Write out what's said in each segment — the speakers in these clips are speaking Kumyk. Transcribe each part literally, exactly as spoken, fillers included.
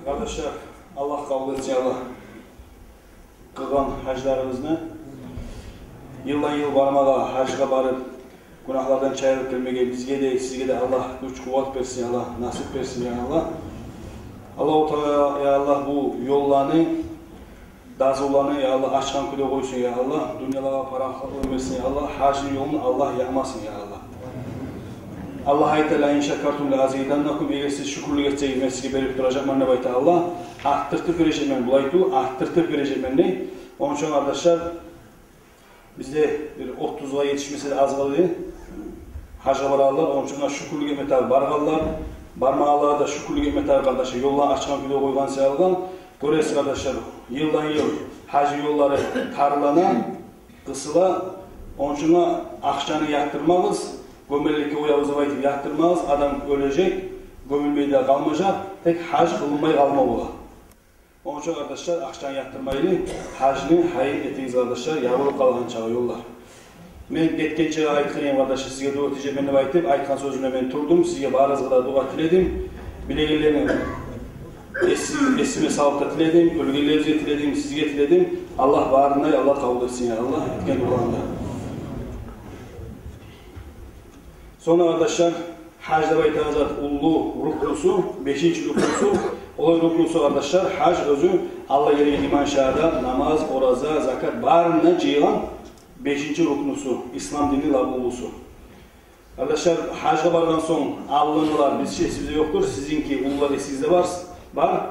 Къардашлар, Аллагь къабул этсин, Аллагь, къылгъан гьажларыбызны. Йылдан йыл бармагъа, гьажгъа барып, гюнагьлардан чайылып гелмеге бизге де, сизге де Аллагь гюч-къуват берсин, Аллагь насип берсин, я Аллагь. Аллагьу Таала, я Аллагь, бу ёлланы, дазуланы, я Аллагь, ачгъан кюйде къойсун, я Аллагь. Дюньялагъа парахатлыкъ берсин, я Аллагь. Гьажны ёлун Аллагь ямасын, я Аллагь. Аллагь айта: «Ла ин шакартум ла азиданнакум», эгер сиз шюкюрлюк этсегиз, мен сизге берип туражакъман деп айта Аллагь. Арттыртып бережекмен, булай тюгюл, арттыртып бережекмен дей. Ону учун, къардашлар, бизде бир отузгъа етишмесе де аз къалды гьажгъа барагъанлар. Ону учун шюкюрлюк этме тарыкъ баргъанлар, бармагъанлар да шюкюрлюк этме тарыкъ, къардашлар. Ёллар ачгъан кюйде къойгъан саялы. Гёресиз, къардашлар, йылдан йыл гьажны ёллары тарлана, къысыла. Ону учун акъчаны ятдырмагъыз, гёмелликге къоябыз деп айтып ятдырмагъыз. Адам оьлежек, гёмюлмей де къалмажакъ, тек гьаж къылынмай къалма бола. Ону учун, къардашлар, акъчаны ятдырмайлы, гьажны гьайын этигиз, къардашлар, ябылып къалгъанча ёллар. Мен гетгенче айтгъан эдим, къардашлар, сизге дуа этежекмен деп айтып, айтгъан сёзюмден мен турдум, сизге барыгъызгъа да дуа тиледим. Билегенлени эс-, эсиме салып да тиледим, оьлгенлерибизге тиледим, сизге тиледим. Аллагь барын да, Аллагь къабул этсин, я Аллагь, этген дуаны да. Сонг, къардашлар, гьаж деп айтагъан зат уллу рукнусу, бешинчи рукнусу. Олай рукнусу, къардашлар, гьаж оьзю Аллагь ерге иман, шагьадат, намаз, ораза, закат, барын да жыйгъан бешинчи рукнусу, ислам динни лап уллусу. Къардашлар, гьажгъа баргъан сонг, алдынгъылар, биз чи эсибизде ёкъдур, сизинки, уллулар, эсигизде бар, бар.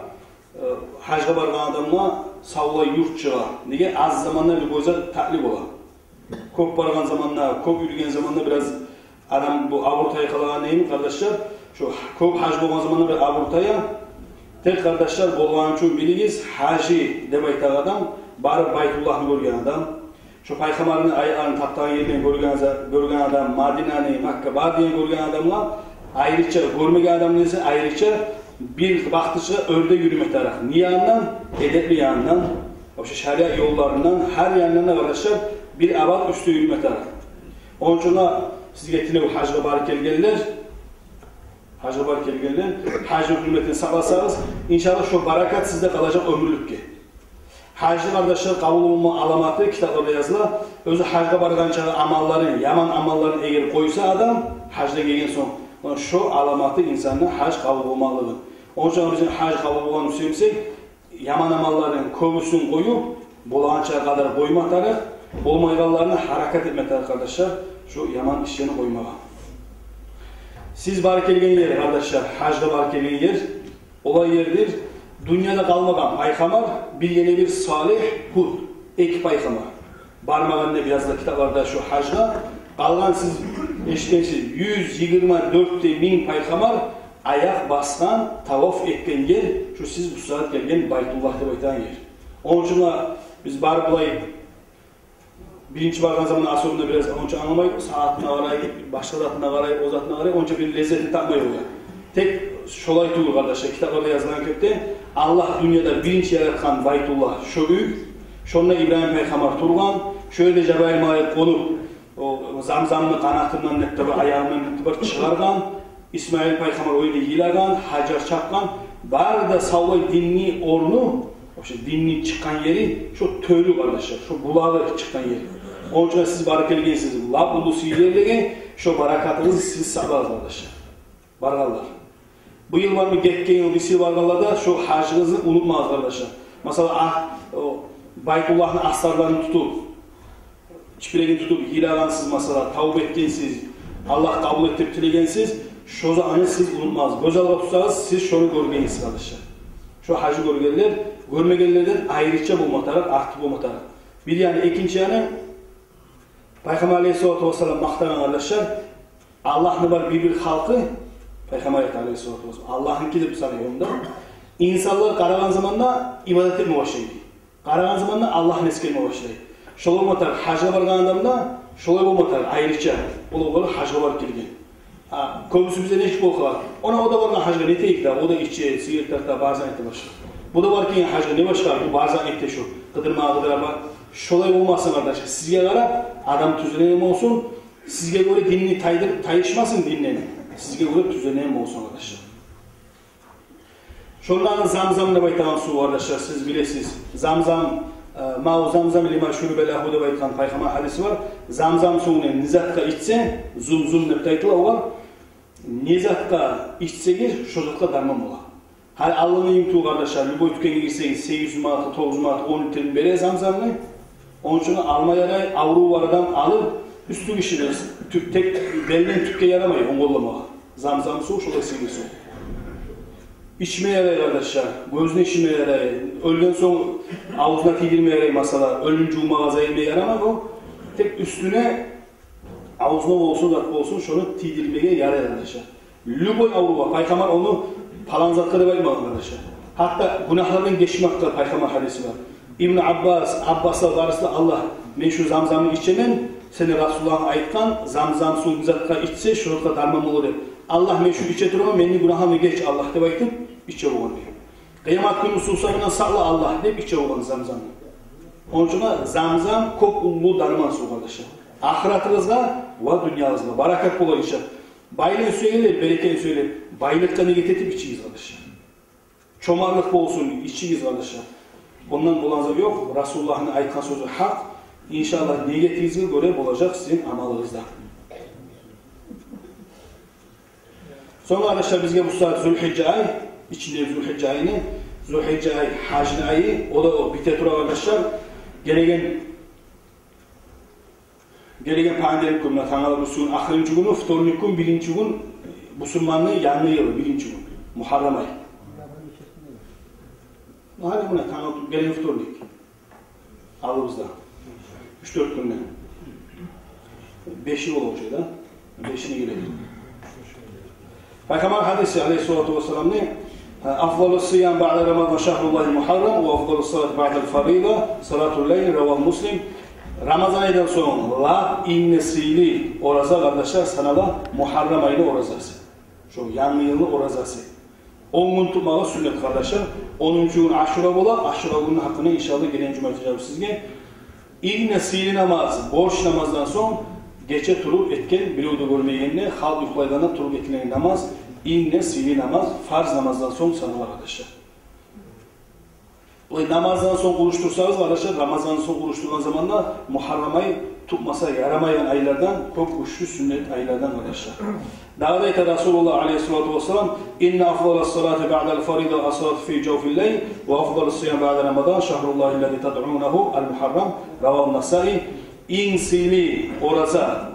Э, гьажгъа баргъан адамгъа савлай юрт чыгъа. Неге? Аз заманда любой зат татли бола. Кёп баргъан заманда, кёп юрюген заманда бираз адам бу абур тайып къалагъан дейми, къардашлар? Шо кёп гьаж болгъан заманда бир абур тая. Тек, къардашлар, болгъаны учун билигиз, гьажи деп айтагъан адам барып Байтуллагьны гёрген адам, шо Пайхаммарны аякъларын таптагъан ерден гёрген за-, гёрген адам, Мадинаны, Макка бар деген гёрген адамгъа айрыча, гёрмеген адам эсе айрыча бир бахтыча оьрде юрюме тарыкъ. Не янындан? Эдепли янындан, вообще шариат ёлларындан, гьар янындан да, къардашлар, бир абат уьстде юрюме тарыкъ. Ону учун да сизге тилев, гьажгъа барып гелгенлер, гьажгъа барып гелгенлер, гьажны гьюрметин сакъласагъыз, иншаллагь, шо баракат сизде къалажакъ оьмюрлюкге. Гьажны, къардашлар, къабул болма аламаты китапларда языла. Оьзю гьажгъа баргъанча амалларын, яман амалларын эгер къойса адам, гьаждан гелген сонг, муна шо аламаты инсанны гьаж къабул болмакълыгъы. Ону учун бизин гьаж къабул болгъанны сюйсек, яман амалларын кёбюсюн къоюп, болагъанча къадар къойма тарыкъ, болмайгъанларына гьаракат этме тарыкъ, къардашлар, шо яман ишлени къоймагъа. Сиз барып гелген ер, къардашлар, гьажгъа барып гелген ер, олай ердир, дюньяда къалмагъан пайхаммар, бир геле бир Салигь, Гьуд, эки пайхаммар бармагъан деп языла китапларда шо гьажгъа. Къалгъан, сиз эшитгенсиз, юз йигирма дёрт де минг пайхаммар аякъ басгъан, таваф этген ер, шо сиз бу сагьат гелген Байтуллагь деп айтагъан ер. Ону учун да биз барып булай биринчи баргъан заманда особенно бираз онча англамай, сагьатына къарай, башгъа затына къарай, о затына къарай, онча бир леззетин тапмай бола. Тек шолай тюгюл, къардашлар, китапларда язылгъан кепде, Аллагь дюньяда биринчи яратгъан Байтуллагь, шо уьй, шонда Ибрагьим пайхаммар тургъан, шо ерде Жабраил малайик къонуп, о Замзамны къанатындан нетти бар, аягъындан нетти бар чыгъаргъан, Исмаил пайхаммар о ерде йылагъан, Гьажар чапгъан, бары да савлай динни орну, вообще динни чыкъгъан ери, шо тёлю, къардашлар, шо булагъы чыкъгъан ери. Ону учун сиз барып гелгенсиз лап уллу сыйлы ерлеге, шо баракатыгъызны сиз сакълагъыз, къардашлар. Баргъанлар. Бу йыл бармы, гетген йыл, бириси баргъанлар да шо гьажыгъызны унутмагъыз, къардашлар. Масала, а, о, Байтуллагьны асарларын тутуп, чипирегин тутуп йылагъансыз, масала, тавба этгенсиз, Аллагь къабул эт деп тилегенсиз, шо затны сиз унутмагъыз. Гёз алгъа тутсагъыз, сиз шону гёргенсиз, къардашлар. Шо гьажны гёргенлер, гёрмегенлерден айрыча болма тарыкъ, артыкъ болма тарыкъ. Бир яны, экинчи яны, Пайхаммар алейгьиссалату вассалам макътагъан, къардашлар, Аллагьны бар бир-бир халкъы, Пайхаммар айта алейгьиссалату вассалам, Аллагьныки деп санай онда. Инсанлар къарагъан заманда ибадат этме башлай. Къарагъан заманда Аллагьны эсгерме башлай. Шолай болма тарыкъ, гьажгъа баргъан адам да шолай болма тарыкъ, айрыча. Ол огъар гьажгъа барып гелген. А кёбюсю бизде нечик болуп къала? Она о да баргъан гьажгъа, не этейик да, о да иче, сигарет тарта, бар зат эте башгъа. Бу да барып гелген гьажгъа, не башгъа, бу бар зат эте, шо къыдырма къыдыра бар. Шолай болмасын, къардаш. Сизге къарап адам тюзелеген болсун. Сизге гёре динни тайдыр-, тайышмасын динден. Сизге гёре тюзелеген болсун, къардашлар. Шондан Замзам деп айтагъан сув, къардашлар, сиз билесиз. Замзам, э, «Мау Замзам лима шуриба лагьу» деп айтгъан Пайхаммар гьадиси бар. Замзам сувну не затгъа ичсе, зумзум деп де айтыла огъар, не затгъа ичсегиз, шо затгъа дарман бола. Гьали аллыны йимик тюгюл, къардашлар, любой тюкенге гирсегиз, сегиз юз манатгъа, тогъуз юз манатгъа он литрни бере Замзамны. Ону учун алма ярай, аврув бар адам алып, уьстюн иши, тюп, тек белден тюпге ярамай ону къолламагъа. Замзам сув шолай сыйлы сув. Ичме ярай, къардашлар, гёзюне ичме ярай, оьлген сонг авзуна тийдирме ярай, масала, оьлюм жувмагъа, зайырма ярамай бу. Тек уьстюне, авзуна болсун, зат болсун, шону тийдирмеге ярай, къардашлар. Любой аврувгъа. Пайхаммар ону палан затгъа деп айтмагъан, къардашлар. Гьатта гюнагьлардан гечмекге Пайхаммар гьадиси бар. Ибну Аббас, Аббаслар барысы да: «Аллагь, мен шу Замзамны ичемен, сени Расулуллагьынг айтгъан, Замзам сув не затгъа ичсе, шо затгъа дарман болур деп. Аллагь, мен шу иче тургъан, мени гюнагьымны геч, Аллагь», – деп айтып иче болгъан дей. «Къыямат гюнню сувсагъындан сакъла, Аллагь», – деп иче болгъан Замзамны. Ону учун Замзам кёп уллу дарман сув, къардашлар. Ахыратыгъызгъа ва дюньягъызгъа баракат болар, иншаллагь. Байлыкъны сюегенлер, берекетни сюегенлер, байлыкъгъа ниет этип ичигиз, къардашлар. Чомартлыкъ болсун, ичигиз, къардашлар. Ондан болагъан зат ёкъ. Расулуллагьны айтгъан сёзю гьакъ. Иншаллагь, ниетигизге гёре болажакъ сизин амалыгъыз да. Сонг, къардашлар, бизге бу сагьат Зулгьижжа ай, ичинде Зулгьижжа айны, Зулгьижжа ай гьажны айы, о да о бите тура, къардашлар. Гелеген Гелеген понедельник гюн, муна, тангала бусагьат ахырынчы гюню, вторник гюн, биринчи гюн, бусурманны янгы йылы, биринчи гюн, Мугьаррам ай. Гьали, муна, тангала гелеген вторник. Алдыбызда уьч-дёрт гюнден. Беши болажакъ да. Бешине геледи. Пайхаммар гьадиси, алейгьиссалату вассаламны: «Афдалу сиям баъда Рамадан шагьруллагьил мугьаррам, ва афдалу салати баъдал фарида салатул лайл», равагьу Муслим. Рамазан айдан сонг лап инг де сыйлы ораза, къардашлар, санала Мугьаррам айны оразасы. Шо янгы йылны оразасы. Он гюн тутмагъы сюннет, къардашлар. Онунчу гюн Ашура бола. Ашура гюнню гьакъында, иншаллагь, гелеген жума айтажакъбыз сизге. Инг де сыйлы намаз, борч намаздан сонг, гече туруп этген, бирев де гёрмегенде, халкъ юхлайгъанда туруп этилеген намаз, инг де сыйлы намаз, фарз намаздан сонг санала, къардашлар. Булай намаздан сонг урушдурсагъыз, къардашлар, Рамазандан сонг урушдургъан заманда Мугьаррам ай тутмаса ярамайгъан айлардан, кёп гючлю сюннет айлардан, къардашлар. Дагъы да айта Расулуллагь, алейгьиссалату вассалам: «Инна афдалас салати баъдал фарида ас-салату фи жавфил лайл, ва афдалус сиям баъда Рамадан шагьруллагьиллази тадъунагьу ал-Мугьаррам», равагьу Насаи. Инг сыйлы ораза,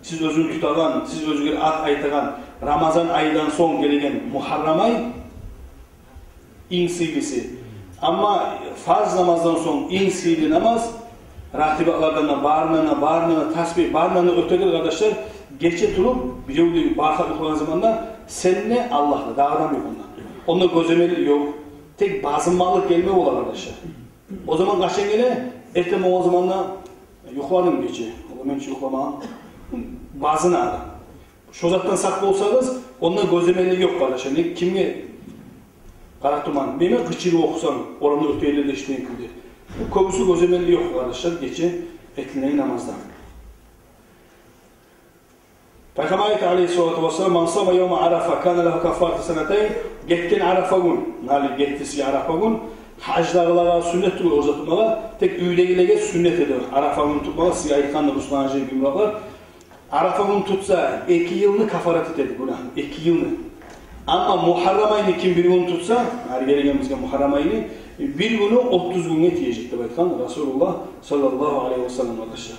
сиз оьзюнг тутагъан, сиз оьзюгер ат айтагъан Рамазан айдан сонг гелеген Мугьаррам ай, инг сыйлысы. Амма фарз намаздан сонг инг сыйлы намаз, ратибатлардан да, барындан да, барындан да, тасбигь, барындан да оьтедир, къардашлар, гече туруп, бирев де, бары халкъ юхлагъан заманда, сен де, Аллагь да, дагъы адам ёкъ онда. Онда гёземеллик ёкъ. Тек базынмакълыкъ гелме бола, къардашлар. О заман къачан геле? Эртен болгъан заманда юхладым гече. Ол мен чи юхламагъан. Базына адам. Шо затдан сакъ болсагъыз, онда гёземеллик ёкъ, къардашлар. Не, кимге къара туман? Неме, къычырып охусанг, орамда оьтегенлер де эшитеген кюйде. Бу кёбюсю гёземеллик ёкъ, къардашлар, гече этилинеген намазда. Пайхаммар айта, алейгьиссалату вассалам: «Ман сама явма Арафа кана лагьу каффарату санатайн». Гетген Арафа гюн, гьали гетди сизге Арафа гюн, гьаждагъылагъа сюннет тюгюл ораза тутмагъа, тек уьйдегилеге сюннет эди Арафа гюн тутмагъа, сизге айтгъанды Руслан-гьажи, Гюмракълар. Арафа гюн тутса, эки йылны каффарат этеди гюнагьны, эки йылны. Амма Мугьаррам айны ким бир гюн тутса, гьали гелеген бизге Мугьаррам айны, бир гюню отуз гюнге тиежек деп айтгъан Расулуллагь саллаллагьу алайгьи ва саллам, къардашлар.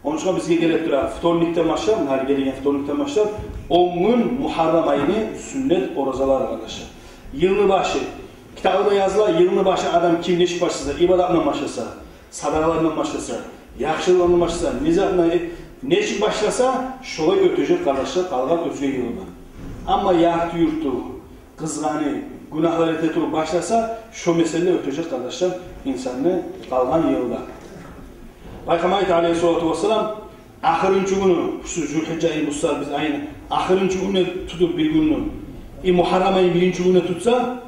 Ону учун бизге гелип тура вторникден башлап, гьали гелеген вторникден башлап он гюн Мугьаррам айны сюннет оразалары, къардашлар. Йылны башы, китапларда языла, йылны башы адам ким нечик башласа, ибадатдан башласа, садагъалардан башласа, яхшылыкълардан башласа, не затны, э, нечик башласа, шолай оьтежек, къардашлар, къалгъан оьзге йылы да. Амма ярты-юрту, къызгъаны, гюнагьлар эте туруп башласа, шо меселе оьтежек, къардашлар, инсанны къалгъан йылы да. Пайхаммар айта, алейгьиссалату вассалам, ахырынчы гюню, шу Зулгьижжа айны, бу сагьат биз айны ахырынчы гюню тутуп, бир гюнню, э, Мугьаррам айны биринчи гюню тутса,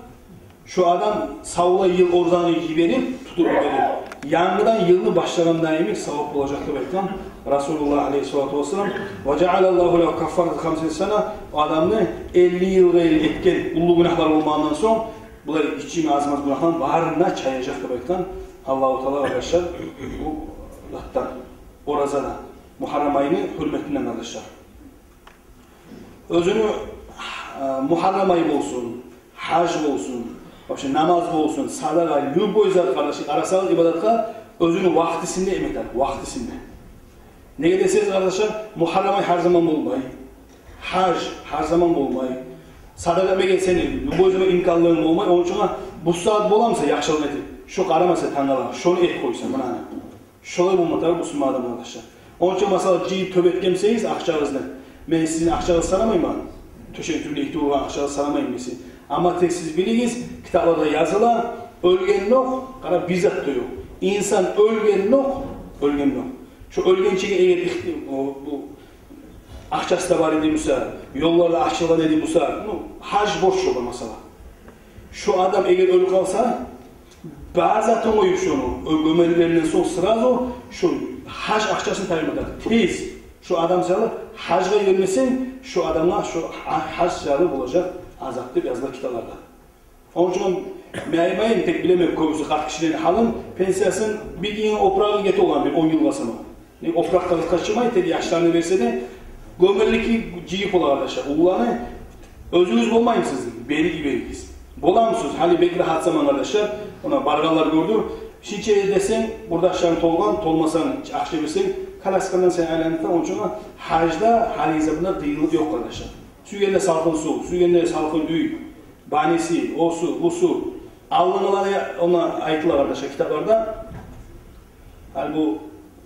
шо адам савлай йыл оразаны йиберип, тутуп йиберип, янгыдан йылны башлагъанда йимик савап болажакъ деп айтгъан Расулуллагь алейгьиссалату вассалам. «Ва жаъалаллагьу лагьу каффарата хамсина сана», адамны элли йылгъа этген уллу гюнагьлар болмагъандан сонг, булар гиччи, аз-маз гюнагьланы барын да чаяжакъ деп айтгъан Аллагьу Таала, къардашлар, бу затдан, оразадан, Мугьаррам айны гьюрметинден, къардашлар. Оьзюню, э, Мугьаррам ай болсун, гьаж болсун, вообще намаз болсун, садагъа, любой зат, къардашлар, къарасагъыз, ибадатгъа оьзюню вакътисинде эте, вакътисинде. Неге десегиз, къардашлар, Мугьаррам ай гьар заман болмай, гьаж гьар заман болмай. Садагъа бермеге сени любой заман имканлыгъынг болмай, ону учун бу сагьат боламыса яхшылыкъ этип, шо къарамаса тангала, шону этип къойса, муна. Шолай болма тарыкъ бусурман адам, къардашлар. Ону учун, масала, жыйып тёбе этгенсегиз акъчагъызны, мен сизин акъчагъызны санамайман, тёшек тюбюне итип ургъан акъчагъызны санамайман мен сизин. Амма тек сиз билигиз, китапларда языла, оьлгенокъ, къара, бир зат да ёкъ. Инсан оьлгенокъ, оьлгенокъ. Шо оьлгенчеге эгер ихти-, о, бу акъчасы да бар эди буса, ёллар да ачылгъан эди буса, ну, гьаж борч ёкъ, масала. Шо адам эгер оьлюп къалса, бар затын къоюп шону, о гёмелгенден сонг сразу шо гьаж акъчасын тайдырма тарыкъ. Тез шо адам саялы гьажгъа йибермесенг, шо адамгъа шо гьа-, гьаж саялы болажакъ азап деп языла китапларда. Ону учун мен айтмайым, тек билемен кёбюсю къарт гишилени гьалын, пенсиясын бир йыл опурагъы гете болгъан, бир он йылгъа сама. Не опуракъ къазыкъгъа чыкъмай, тек яшларына берсе де, гёмелликге жыйып бола, къардашлар. Уллуланы оьзюгюз болмаймысыз, берип йиберигиз. Боламысыз, гьали бек рагьат заман, къардашлар. Она баргъанлар гёрдю. Шунча десенг, къурдашларынг толгъан, толмасанг, акъча берсенг, коляскадан сен айланып да, ону учун гьажда гьали заманда къыйынлыкъ ёкъ, къардашлар. Сюйгенде салкъын сув, сюйгенде салкъын уьй, баниси, осу, бусу. Алдынгъыланы, ону айтыла, къардашлар, китапларда. Гьали бу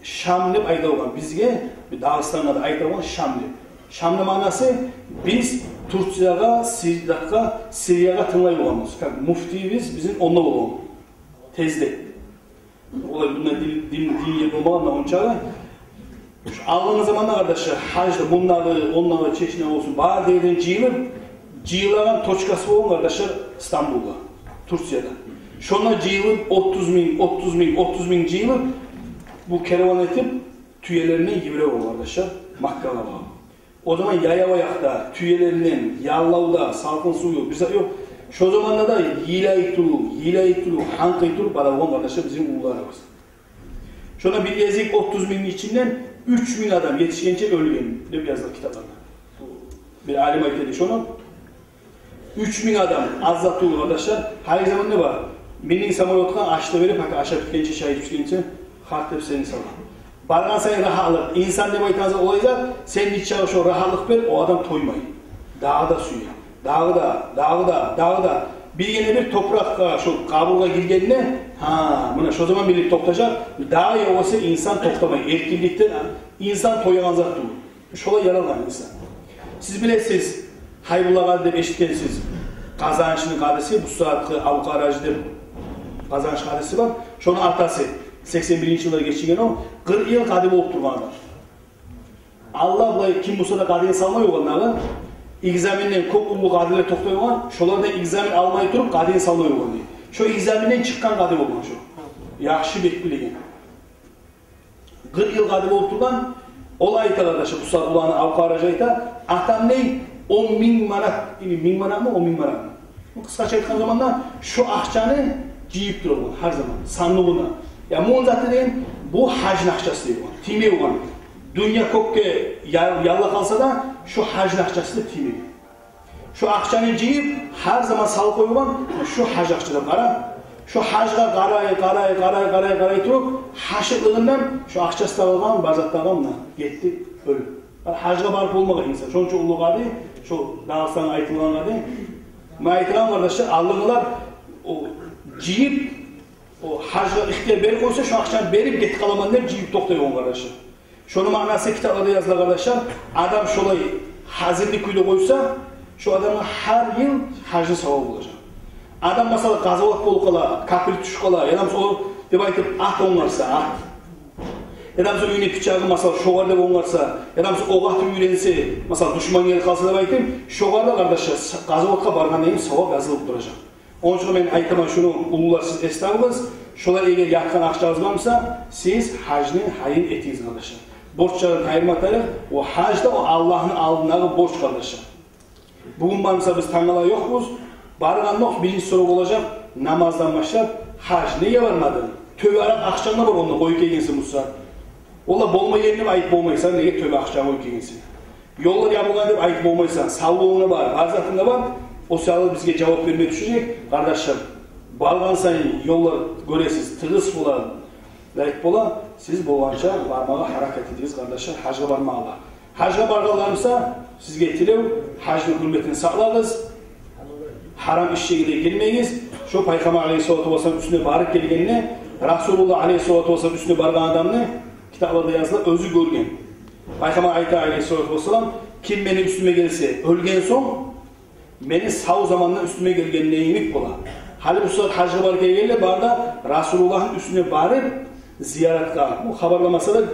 Шам деп айта болгъан бизге, бу Дагъыстангъа да айта болгъан Шам деп. Шамны маънасы, биз Турциягъа, Сириягъа, Сириягъа тынглай болгъанбыз. Как муфтийибиз бизин онда болгъан. Тезде. Олай мунда дин, дин, дин ер болмагъан ончакъы. Шо алдынгъы заманда, къардашлар, гьажда мундагъы, ондагъы, Чечня болсун, бары ерден жыйылып, жыйылагъан точкасы болгъан, къардашлар, Стамбулда, Турцияда. Шонда жыйылып, отуз минг, отуз минг, отуз минг жыйылып, бу керван этип, тюелеринден йибере болгъан, къардашлар, Маккагъа барып. О заман яяв аякъда, тюелеринден, яллавда, салкъын сув ёкъ, бир зат ёкъ. Шо заманда да йылай туруп, йылай туруп, гьанкъый туруп бара болгъан, къардашлар, бизин уллуларыбыз. Шонда бир гезик отуз мингни ичинден уьч минг адам етишгенче оьлген деп языла китапларда. Бир алим айта эди шону. Уьч минг адам аз зат тюгюл, къардашлар. Гьали заманда бар. Миндинг самолётгъа, аш да берип, гьакъы ашап битгенче, чай ичгенче, харт деп сени сала. Баргъан сайын рагьатлыкъ. Инсан деп айтагъан зат олай зат, сен нечакъы шо рагьатлыкъ бер, о адам тоймай. Дагъы да сюе. Дагъы да, дагъы да, дагъы да. Биргине-бир топуракъгъа, шо къабургъа гиргенде, гьа, муна шо заман билип токътажакъ. Дагъы ёгъесе инсан токътамай. Эркинликден инсан тоягъан зат тюгюл. Шолай яралгъан инсан. Сиз билесиз, Гьайбулла къади деп эшитгенсиз. Къазанышны къадиси, бу сагьатгъы Алкъар-гьажи деп Къазаныш къадиси бар. Шону атасы, сексен биринчи йыллар гечинген о, къыркъ йыл къади болуп тургъан адам. Аллагь, булай ким буса да къадини салмай болгъан дагъы. Экзаменден кёп уллу къадилер токътай болгъан, шолардан экзамен алмай туруп къадини салмай болгъан дей. Шо экзаменден чыкъгъан къади болгъан шо. Яхшы бек билеген. Къыркъ йыл къади болуп тургъан, ол айта, къардашлар, бу сагьат уланы Алкъар-гьажи айта, атам дей, он минг манат, яни минг манатмы, он минг манатмы? Бу къысгъача айтгъан заманда шо акъчаны жыйып тура болгъан гьар заман, сандугъуна. Я муну заты деген, бу гьажны акъчасы дей болгъан, тиймей болгъан. Дюнья кёкге я-, яллап къалса да, шо гьажны акъчасы да тиймей. Шо акъчаны жыйып, гьар заман салып къойгъан, шо гьаж акъчадан къара. Шо гьажгъа къарай, къарай, къарай, къарай, къарай туруп, гьашыкълыгъындан шо акъчасы да къалгъан, бар зат да къалгъан, муна, гетди, оьлюп. Гьажгъа барып болмагъан инсан, шонча уллу къади, шо Дагъыстангъа айтылгъан къади. Мен айтгъан, къардашлар, алдынгъылар, о, жыйып, о, гьажгъа ихтияр берип къойса, шо акъчаны берип гетип къаламан деп жыйып токътай болгъан, къардашлар. Шону маънасы китапларда языла, къардашлар. Адам шолай гьазирли кюйде къойса, шо адамгъа гьар йыл гьажны савабы болажакъ. Адам, масала, къазават болуп къала, капир тюшюп къала, яда буса о деп айтып, ат онгарса, ат. Яда буса уьюне пычагъы, масала, шогъар деп онгарса, яда буса окъ атып уьйренсе, масала, душман гелип къалса деп айтып, шогъар да, къардашлар, къазаватгъа баргъан деген савап язылып туражакъ. Ону учун мен айтаман шуну, уллулар, сиз эс табыгъыз, Шолай эгер ятгъан акъчагъыз бар буса, сиз гьажны гьайын этигиз, къардашлар. Борчларын айырма тарыкъ, о гьаж да, о Аллагьны алдындагъы борч, къардашлар. Бугюн бар буса, биз тангала ёкъбуз. Баргъандокъ биринчи сорав болажакъ: намаздан башлап гьаж, неге бармадынг? Тёберек акъчанг да бар, онда къоюп гелгенсен буса. Олай болмай деп айтып болмайсан, неге тёбе акъча къоюп гелгенсен? Ёллар ябылгъан деп айтып болмайсан, савлугъунг да бар, бар затынг да бар. О саялы бизге жавап берме тюшежек, къардашлар. Баргъан сайын ёллар гёресиз, тыгъыс бола, лайт бола, сиз болгъанча бармагъа гьаракат этигиз, къардашлар, гьажгъа бармагъа. Гьажгъа баргъанлар буса, сизге тилев: гьажны гьюрметин сакълагъыз, гьарам ишге де гирмегиз. Шо Пайхаммар алейгьиссалату вассалам уьстюне барып гелгенде, Расулуллагь алейгьиссалату вассалам уьстюне баргъан адамны китапларда языла, оьзю гёрген. Пайхаммар айта алейгьиссалату вассалам: «Ким мени уьстюме гелсе оьлген сонг, мени сав заманда уьстюме гелгенде йимик бола». Гьали бу сагьат гьажгъа барып гелгенлер бары да Расулуллагьны уьстюне барып зияратгъа, о хабарламаса да,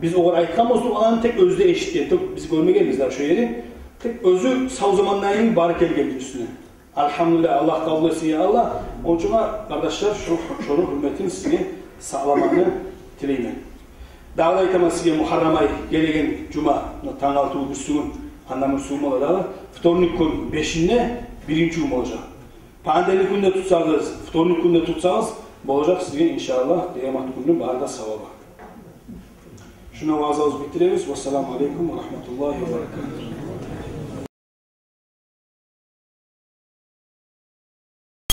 биз огъар айтгъанбыз, оланы тек оьзю де эшитген, тек биз гёрмегенбиз дагъы шо ерни. Тек оьзю сав заманда йимик барып гелген уьстюне. Альгьамдулиллагь, Аллагь къабул этсин, я Аллагь. Ончун, къардашлар, шо, шону гьюрметин сизге сакъламагъызны тилеймен. Дагъы да айтаман сизге, Мугьаррам ай гелеген жума, муна тангала тюгюл, бирисигюн, андан бирисигюн бола дагъы. Вторник гюн бешинде биринчи гюн болажакъ. Понедельник гюн де тутсагъыз, вторник гюн де тутсагъыз, болажакъ сизге, иншааллагь, къыямат гюнню бары да савабы. Шунда ваазабызны битдиребиз. Вассаламу алейкум ва рагьматуллагьи ва баракатугь.